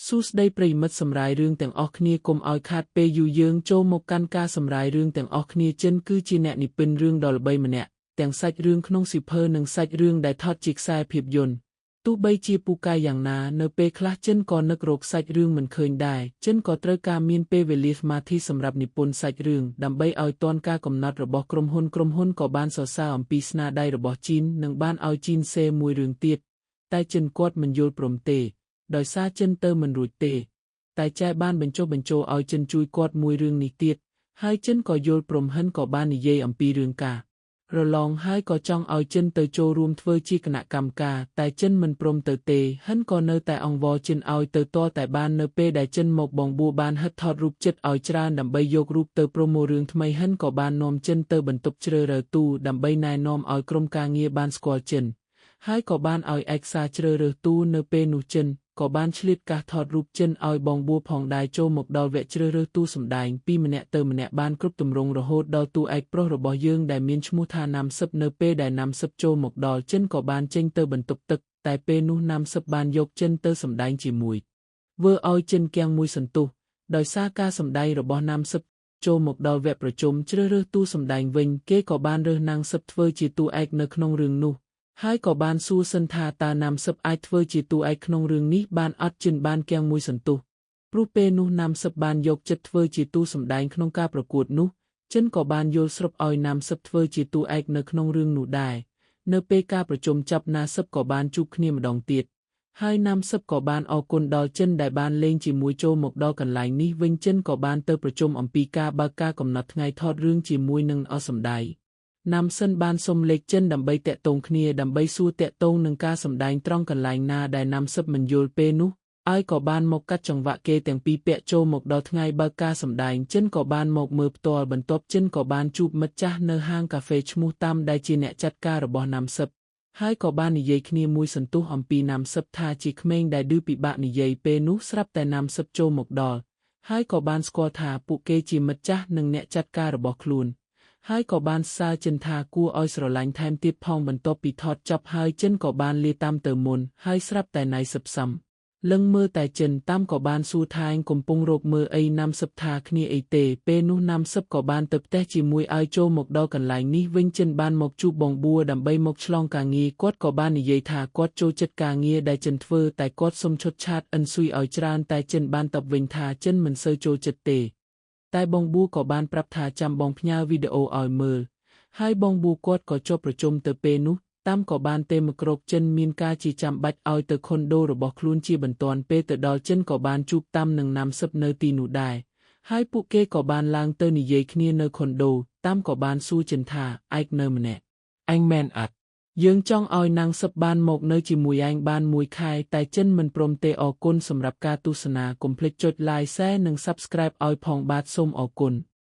សួស្តីប្រិយមិត្តសម្រាយរឿងទាំងអស់គ្នាកុំឲ្យខាតពេលយូរយើងចូលមកកាន់ការសម្រាយរឿងទាំងអស់គ្នាចិនគឺជាអ្នកនិពន្ធរឿងដ៏ល្បីម្នាក់ទាំងសាច់រឿងក្នុងសៀវភៅនិងសាច់រឿងដែលថតជាខ្សែភាពយន្តទោះបីជាពូកែយ៉ាងណានៅពេលខ្លះចិនក៏នឹករកសាច់រឿងមិនឃើញដែរចិនក៏ត្រូវការមានពេលវេលាសមាធិសម្រាប់និពន្ធសាច់រឿងដើម្បីឲ្យទាន់ការកំណត់របស់ក្រុមហ៊ុនក្រុមហ៊ុនក៏បានសរសើរអំពីស្នាដៃរបស់ជីននិងបានឲ្យជីនសេមួយរឿងទៀតតែចិនគាត់មិនយល់ព្រមទេដោយសារចិនទៅមិនរួចទេតែចែបានបញ្ចុះបញ្ចូលឲ្យចិនជួយគាត់មួយរឿងនេះទៀតហើយចិនក៏យល់ព្រមហិនក៏បាននិយាយអំពីរឿងការរឡងហើយក៏ចង់ឲ្យចិនទៅចូលរួមធ្វើជាគណៈកម្មការតែចិនមិនព្រមទៅទេហិនក៏នៅតែអង្វរចិនឲ្យទៅតតែបាននៅពេលដែលចិនមកបងបួបានហិតថតរូបចិត្តឲ្យច្រើនដើម្បីយករូបទៅប្រម៉ូរឿងថ្មីហិនក៏បាននាំចិនទៅបន្ទប់ជ្រើសរើសទូដើម្បីណែនាំឲ្យក្រុមការងារបានស្គាល់ចិនហើយក៏បានឲ្យឯកសារជ្រើសរើសទូនៅពេលនោះចិនក៏បានឆ្លៀតកាសថតរូបចិនឲ្យបងបួផងដែរចូលមកដល់វគ្គជ្រើសរើសតួសម្ដែងពីម្នាក់ទៅម្នាក់បានគ្រប់ទម្រង់រហូតដល់តួឯកប្រុសរបស់យើងដែលមានឈ្មោះថាណាំសឹបនៅពេលដែលណាំសឹបចូលមកដល់ចិនក៏បានចេញទៅបន្ទប់ទឹកតែពេលនោះណាំសឹបបានយកចិនទៅសម្ដែងជាមួយធ្វើឲ្យចិនគៀងមួយសន្ទុះដោយសារការសម្ដែងរបស់ណាំសឹបចូលមកដល់វគ្គប្រជុំជ្រើសរើសតួសម្ដែងវិញគេក៏បានរើសណាំសឹបធ្វើជាតួឯកនៅក្នុងរឿងនោះហើយក៏បានសួរសិនថាតើណាំសឹបអាចធ្វើជាតួឯកក្នុងរឿងនេះបានអត់ចិនបានគៀងមួយសន្ទុះព្រោះពេលនោះណាំសឹបបានយកចិត្តធ្វើជាតួសម្ដែងក្នុងការប្រកួតនោះចិនក៏បានយល់ស្របឲ្យណាំសឹបធ្វើជាតួឯកនៅក្នុងរឿងនោះដែរនៅពេលការប្រជុំចាប់ណាសឹបក៏បានជួបគ្នាម្ដងទៀតហើយណាំសឹបក៏បានអរគុណដល់ចិនដែលបានលេងជាមួយចូលមកដល់កន្លែងនេះវិញចិនក៏បានទៅប្រជុំអំពីការបើកការកំណត់ថ្ងៃថតរឿងជាមួយនឹងអសម្ដែងណាំសិនបានសុំលេខចិនដើម្បីតាក់ទងគ្នាដើម្បីសួរតាក់ទងនឹងការសម្ដែងត្រង់កន្លែងណាដែលណាំសឹបមិនយល់ពេលនោះហើយក៏បានមកកាត់ចង្វាក់គេទាំងពីរពាក់ចូលមកដល់ថ្ងៃបើកការសម្ដែងចិនក៏បានមកមើលផ្ទាល់បន្ទាប់ចិនក៏បានជួបមិត្តចាស់នៅហាងកាហ្វេឈ្មោះតាំដែលជាអ្នកចាត់ការរបស់ណាំសឹបហើយក៏បាននិយាយគ្នាមួយសន្ទុះអំពីណាំសឹបថាជាក្មេងដែលឌឺពិបាកនិយាយពេលនោះស្រាប់តែណាំសឹបចូលមកដល់ហើយក៏បានស្គាល់ថាពួកគេជាមិត្តចាស់និងអ្នកចាត់ការរបស់ខ្លួនហើយក៏បានសើចិនថាគួរឲ្យស្រឡាញ់ថែមទៀតផងបន្ទាប់ពីថតចប់ហើយចិនក៏បានលាតាមទៅមុនហើយស្រាប់តែណៃសឹបសំលឹងមើលតែចិនតាមក៏បានសួរថាឯងកំពុងរកមើលអីណាំសឹបថាគ្នាអីទេពេលនោះណាំសឹបក៏បានទៅផ្ទះជាមួយឲ្យចូលមកដល់កន្លែងនេះវិញចិនបានមកជួបបងបួដើម្បីមកឆ្លងការងារគាត់ក៏បាននិយាយថាគាត់ចូលចិត្តការងារដែលចិនធ្វើតែគាត់សុំឈុតឆាតអិនស៊ុយឲ្យច្រើនតែចិនបានតបវិញថាចិនមិនសូវចូលចិត្តទេតែបងបួក៏បានប្រាប់ថាចាំបងផ្ញើវីដេអូឲ្យមើលហើយបងបួគាត់ក៏ចុះប្រជុំទៅពេលនោះតាមក៏បានទេមករកចិនមានការជាចាំបាច់ឲ្យទៅខុនដូរបស់ខ្លួនជាបន្ទាន់ពេលទៅដល់ចិនក៏បានជួបតាំនឹងណាំសឹបនៅទីនោះដែរហើយពួកគេក៏បានឡើងទៅនិយាយគ្នានៅខុនដូតាមក៏បានសួរចិនថាឯកនៅម្នាក់ឯងមែនអត់យើងចង់ឲ្យណាងសឹបបានមកនៅជាមួយឯងបានមួយខែតែចិនមិនព្រមទេអរគុណសម្រាប់ការទស្សនាកុំភ្លេចចុច Like Share និង Subscribe ឲ្យផងបាទសូមអរគុណ។